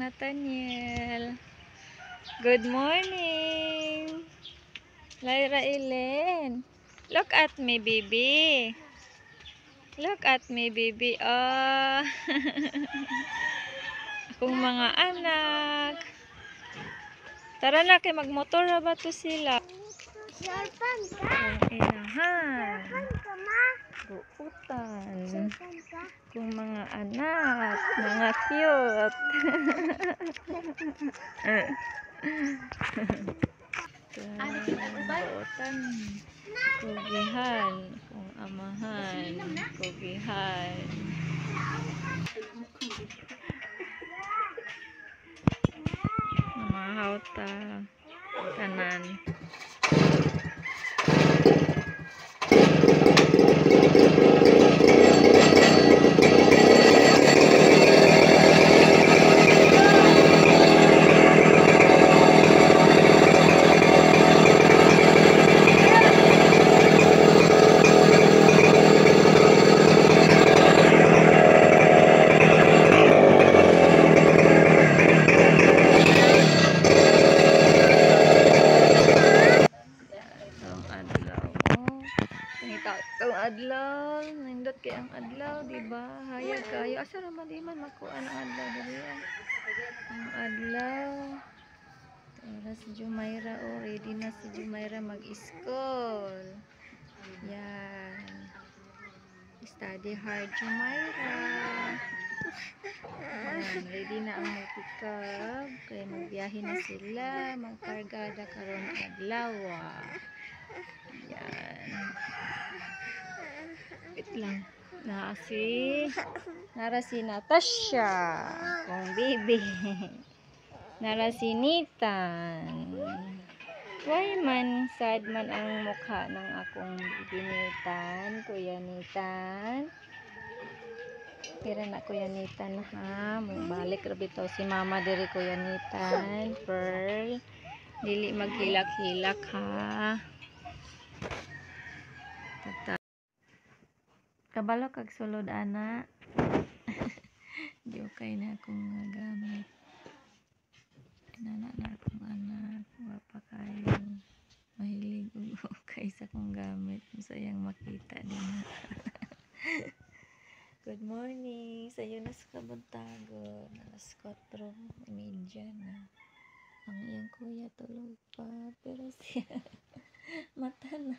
Nathaniel. Good morning! Lyra Ellen. Look at me, baby. Look at me, baby. Oh. Akong mga anak. Tara na, kay magmotor ra ba to sila? Serpan ka. Ang inahan. Serpan ka, ma. Buutan. Serpan ka. Kung mga anak, mga cute. Buutan. Kugihan. Kung amahan. Kugihan. Namahaw ta. Tanan. Ang adlaw. Oh. Pangita ang adlaw. Nindot kay ang adlaw, di ba? Hayag kayo. Asa ra man di man makuha ang adlaw diri ah. Ang adlaw. Tara si Jumaira, oh, ready na si Jumaira mag-school. Yan. Study hard, Jumaira. Yan, ready na ang multicab. Kaya magbiyahe na sila. Magkargada karon adlaw. Yan. Wait lang. Nara si Natasha. Kung baby. Nara si Nathan. Why man sad man ang mukha ng akong baby Nathan, Kuya Nathan? Tira na Kuya Nathan ha. Balik ra bitaw si Mama diri, Kuya Nathan. Pearl. Dili maghilak-hilak ha. Tata. Kabalo kag sulod ana. Di okay na akong gamit. Inana na akong anak. Wa pa kayo. Mahilig og okay sa akong gamit. Masayang makita din na. Good morning. Sayo na sa kabuntago. Alas 4:30 na. Ang iyang kuya tulog pa. Pero siya mata na.